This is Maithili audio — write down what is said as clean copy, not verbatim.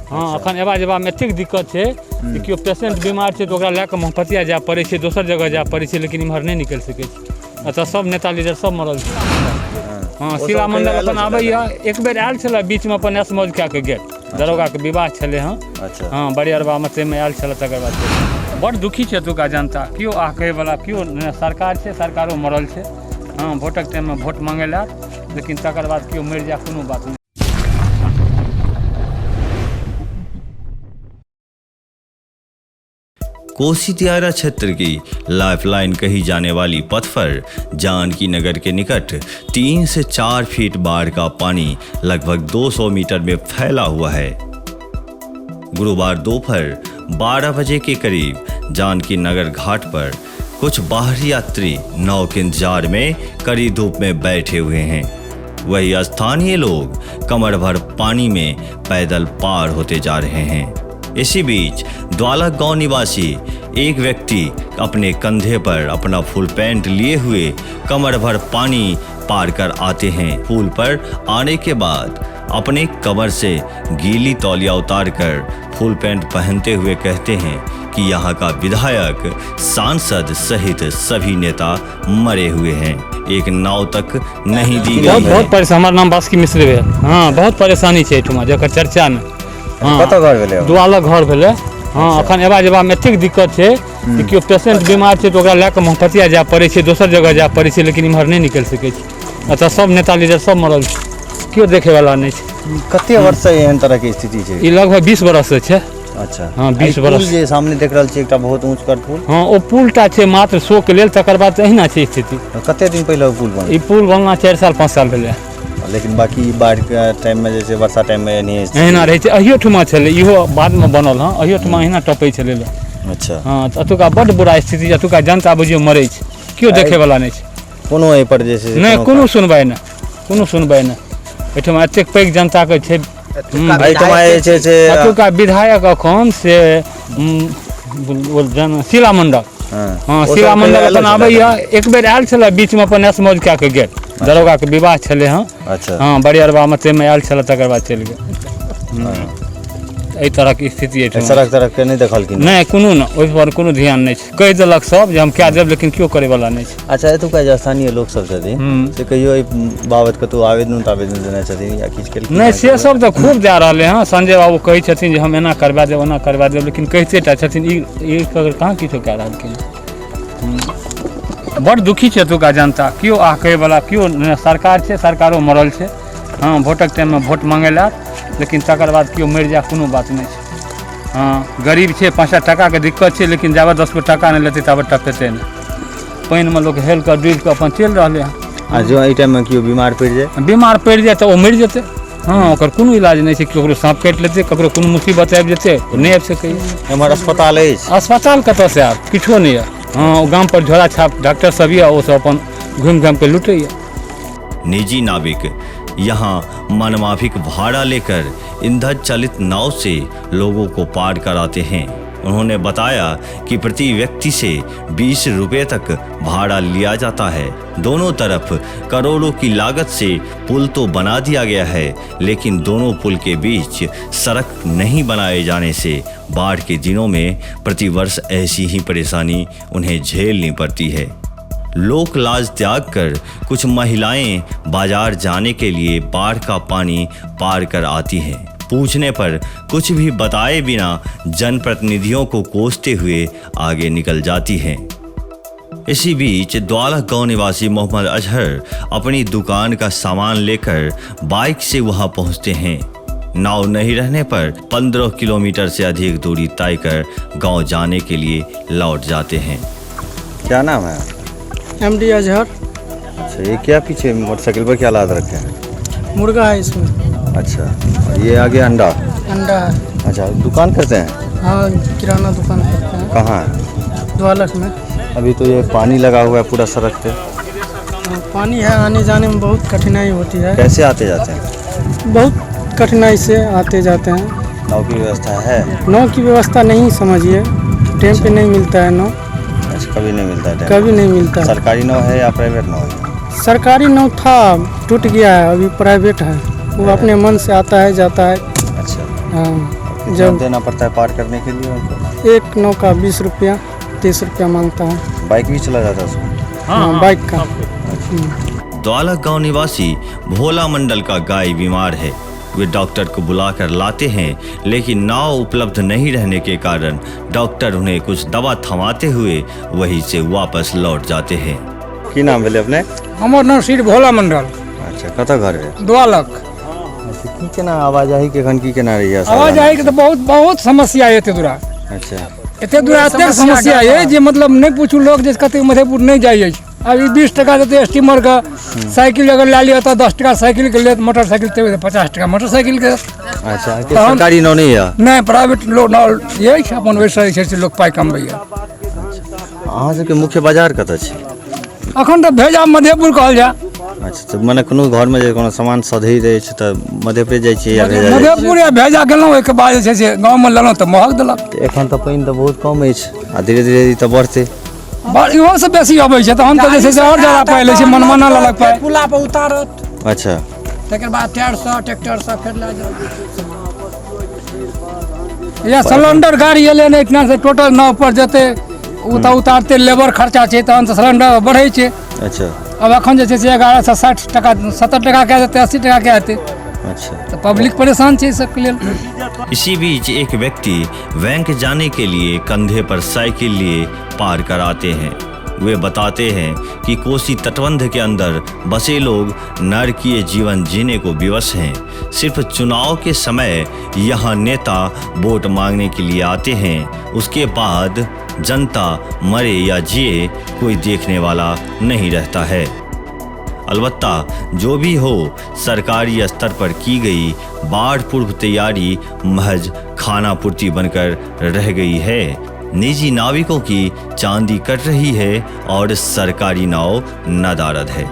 हँ, एखन अयबा जेबामे एतेक दिक्कत छै जे केओ पेशेंट बीमार छै तऽ ओकरा लए कऽ मोहपतिया जाय पड़ै छै, दोसर जगह जाय पड़ै छै, लेकिन इम्हर नहि निकलि सकै छै। एतऽ सब नेता लीडर सब मरल छै। हँ, ओ शिला सब मंडल कहियो अपन आयल आबैया, एक बेर आयल छलै बीचमे, अपन ऐश मौज कए कऽ गेल। दरोगाके विवाह छलै हँ। अच्छा। हँ, बरियरबामे ताहिमे आयल छलै, तकर बाद बड्ड दुखी छै एतुका जनता। केओ आह कहैवला केओ नहि। सरकार छै, सरकारो मरल छै। हँ, भोटक टाइममे भोट मांगै लए आयत, लेकिन तकर बाद केओ मरि जाय कोनो बात नहि। कोसी दियारा क्षेत्र की लाइफलाइन कही जाने वाली पथ पर जानकी नगर के निकट 3 से 4 फीट बाढ़ का पानी लगभग 200 मीटर में फैला हुआ है। गुरुवार दोपहर 12 बजे के करीब जानकी नगर घाट पर कुछ बाहरी यात्री नाव के इंतजार में कड़ी धूप में बैठे हुए हैं। वही स्थानीय लोग कमर भर पानी में पैदल पार होते जा रहे हैं। इसी बीच द्वालक गांव निवासी एक व्यक्ति अपने कंधे पर अपना फुल पैंट लिए हुए कमर भर पानी पार कर आते हैं। पुल पर आने के बाद अपने कमर से गीली तौलिया उतार कर फुल पैंट पहनते हुए कहते हैं कि यहाँ का विधायक, सांसद सहित सभी नेता मरे हुए हैं, एक नाव तक नहीं दी गई बहुत है। बहुत परेशान। हमर नाम बासुकी मिश्र भेल। हँ, बहुत परेशानी छै एहिठुमा जकर चर्चा नहि। हँ। कतऽ घर भेलै? दुआलक घर भेलै। हँ, एखन अयबा जेबामे एतेक दिक्कत छै जे केओ पेशेंट बीमार छै तऽ ओकरा लए कऽ मोहपतिया जाय पड़ै छै, दोसर जगह जाय पड़ै छै, लेकिन इम्हर नहि निकलि सकै छै। एतऽ सब नेता लीडर सब मरल छै, केओ देखैवला नहि छै। कते वर्ष से एहन तरह के स्थिति छै? ई लगभग 20 बरससँ छै। अच्छा। हँ, 20 एहि बरस। पुल जे सामने देख रहल छी, एकटा बहुत ऊँच कर पुल। हँ, ओ पुलटा छै मात्र शोके लेल, तकर बाद तऽ एहिना छै स्थिति। कते दिन पहिले ओ पुल बनल? ई पुल बनला 4 साल 5 साल भेलै। लेकिन बाकी बाढ़ि के टाइम में जे छै, वर्षा टाइम में एनाहिए स्थिति। एहिना रहै छै। अहियो ठुमा छलै, इहो बादमे बनल। हँ, अहियो ठुमा एहिना टपै छलै लोक। अच्छा। हँ, तऽ एतुका बड्ड बुरा स्थिति छै। एतुका जनता बुझियौ मरै छै, केओ देखैवला नहि छै। कोनो एहि पर जे छै से नहि, कोनो सुनवाइ नहि, कोनो सुनवाइ नहि। एहिठमा एतेक पैघ जनताके छै। एहिठमा जे छै से एतुका विधायक अखन से ओ जन शिला मंडल। हँ। हँ, ओ सब शिला कहियो मंडल आयल अपन छलै? आबैया, एक बेर आयल छलै बीचमे, अपन ऐश मौज कए कऽ गेल। दरोगाके विवाह छलै हँ। अच्छा। हँ, बरियरबामे ताहिमे आयल छलै, तकर बाद चलि गेल। एहि तरहक स्थिति एहिठमा। सड़क तरक के नहि देखलखिन? नहि, कोनो नहि, ओहि पर कोनो ध्यान नहि छै। कहि देलक सब जे हम कए देब, लेकिन केओ करैवला नहि छै। अच्छा, एतुका जे स्थानीय लोक सब छथिन से कहियो एहि बाबत कतहु आवेदन तावेदन देने छथिन या किछु केलखिन? नहि, से सब तऽ खूब दए रहलै हँ। संजय बाबू कहै छथिन जे हम एना करवा देब, ओना करवा देब, लेकिन कहिते टा छथिन। ई ई कहाँ किछो कए रहलखिन। बड्ड दुखी छै एतुका जनता। केओ आह कहैवला केओ नहि। सरकार छै, सरकारो मरल छै। हँ, भोटक टाइममे भोट मांगै लए आयत, लेकिन तकर बाद केओ मरि जाय कोनो बात नहि छै। हँ, गरीब छै, 5टा टाकाके दिक्कत छै, लेकिन जाबे 10 गो टाका नहि लेतै ताबे टपेतै नहि। पानिमे लोक हेल कऽ डूबि कऽ अपन चलि रहलै हँ। आ जँ एहि टाइम में केओ बीमार पड़ि जाय? बीमार पड़ि जाय तऽ ओ मरि जेतै। हँ, ओकर कोनो इलाज नहि छै। ककरो साँप काटि लेतै, ककरो कोनो मुसीबत आबि जेतै, ओ नहि आबि सकैए। एम्हर अस्पताल अछि? अस्पताल कतऽसँ आयत? किछो नहि यऽ। हँ, गाम पर झोरा छाप डॉक्टर सब यऽ, ओ सब अपन घुमि घामि कऽ लुटैए। निजी नाविक यहाँ मनमाफिक भाड़ा लेकर ईंधन चालित नाव से लोगों को पार कराते हैं। उन्होंने बताया कि प्रति व्यक्ति से 20 रुपये तक भाड़ा लिया जाता है। दोनों तरफ करोड़ों की लागत से पुल तो बना दिया गया है, लेकिन दोनों पुल के बीच सड़क नहीं बनाए जाने से बाढ़ के दिनों में प्रतिवर्ष ऐसी ही परेशानी उन्हें झेलनी पड़ती है। लोक लाज त्याग कर कुछ महिलाएं बाजार जाने के लिए बाढ़ का पानी पार कर आती हैं। पूछने पर कुछ भी बताए बिना जनप्रतिनिधियों को कोसते हुए आगे निकल जाती हैं। इसी बीच द्वालक गांव निवासी मोहम्मद अजहर अपनी दुकान का सामान लेकर बाइक से वहां पहुंचते हैं। नाव नहीं रहने पर 15 किलोमीटर से अधिक दूरी तय कर गांव जाने के लिए लौट जाते हैं। क्या नाम है? एमडी अजहर। अच्छा, ये क्या पीछे मोटरसाइकिल पर क्या लाद रखे हैं? मुर्गा है इसमें। अच्छा, और ये आगे अंडा? अंडा है। अच्छा, दुकान करते हैं? हाँ, किराना दुकान करते हैं। कहाँ है? द्वालक में। अभी तो ये पानी लगा हुआ है पूरा सड़क पे। हाँ, पानी है, आने जाने में बहुत कठिनाई होती है। कैसे आते जाते हैं? बहुत कठिनाई से आते जाते हैं। नाव की व्यवस्था है? नाव की व्यवस्था नहीं, समझिए, टाइम पे नहीं मिलता है नाव। अच्छा, कभी नहीं मिलता है टाइम? कभी नहीं मिलता है। सरकारी नाव है या प्राइवेट नाव है? सरकारी नाव था, टूट गया है, अभी प्राइवेट है। वो अपने मन से आता है, जाता है। अच्छा। हाँ। कितना जब देना पड़ता है पार करने के लिए उनको? एक नौ का 20 रुपया 30 रुपया मांगता है। बाइक भी चला जाता है उसमें? हाँ, बाइक का। द्वालक गांव निवासी भोला मंडल का गाय बीमार है। वे डॉक्टर को बुलाकर लाते हैं, लेकिन नाव उपलब्ध नहीं रहने के कारण डॉक्टर उन्हें कुछ दवा थमाते हुए वहीं से वापस लौट जाते हैं। की नाम भेलै अपने? हमर नाम श्री भोला मंडल। अच्छा, कतऽ घर है? द्वालक। अच्छा, की केना आवाजाही के एखन की केना रहैया? आवाजाहीके तऽ बहुत बहुत समस्या है एते दूरा। अच्छा। एते दूरा एतेक समस्या है जे मतलब नहि पूछू लोग जे कतेक मधेपुर नहि जाइ अछि। आब ई 20 टका देतै स्टीमरके, साइकिल अगर लए लिअ तऽ 10 टका साइकिलके लेत, मोटरसाइकिल देबै तऽ 50 टका मोटरसाइकिलके। अच्छा, के सरकारी नाव नहि यऽ? नहि, प्राइवेट लोग नाव अछि अपन, ओहिसँ जे छै से लोक पाइ कमबैए। अहाँ सबके मुख्य बाजार कतऽ छै? अखन तऽ भेजा मधेपुर कहल जाय। अच्छा, तऽ मने कोनो घरमे जे कोनो सामान सधै रहै छै तऽ मधेपुरे जाइ छियै या भेजा जाइ छियै? मधेपुर या भेजा गेलहुँ, ओहिके बाद जे छै से गाँवमे लेलहुँ तऽ महग देलक। तऽ एखन तऽ पानि तऽ बहुत कम अछि आ धीरे धीरे ई तऽ बढ़तै। इहोसँ बेसी अबै छै, तहन तऽ जे छै से आओर जादा पाइ लै छै, मनमाना लेलक पाइ। पुला पर उतारत। अच्छा। तकर बाद टायरसँ ट्रैक्टरसँ फेर लए जाउ। या सिलेंडर गाड़ी एलै ने एहिठिना से टोटल नाव पर जेतै, ओ तऽ उतारतै, लेबर खर्चा छै, तहन तऽ सिलेंडर बढ़ै छै। अच्छा। आब एखन जे छै से 1160 टका 70 टका कए देतै, 80 टका कए देतै। अच्छा। तऽ पब्लिक परेशान छै एहि सबके लेल। इसी बीच एक व्यक्ति बैंक जाने के लिए कंधे पर साइकिल लिए पार कराते हैं। वे बताते हैं कि कोसी तटबंध के अंदर बसे लोग नारकीय जीवन जीने को विवश हैं। सिर्फ चुनाव के समय यहाँ नेता वोट मांगने के लिए आते हैं, उसके बाद जनता मरे या जिए कोई देखने वाला नहीं रहता है। अलबत्ता जो भी हो, सरकारी स्तर पर की गई बाढ़ पूर्व तैयारी महज खानापूर्ति बनकर रह गई है। निजी नाविकों की चांदी कट रही है और सरकारी नाव नदारद है।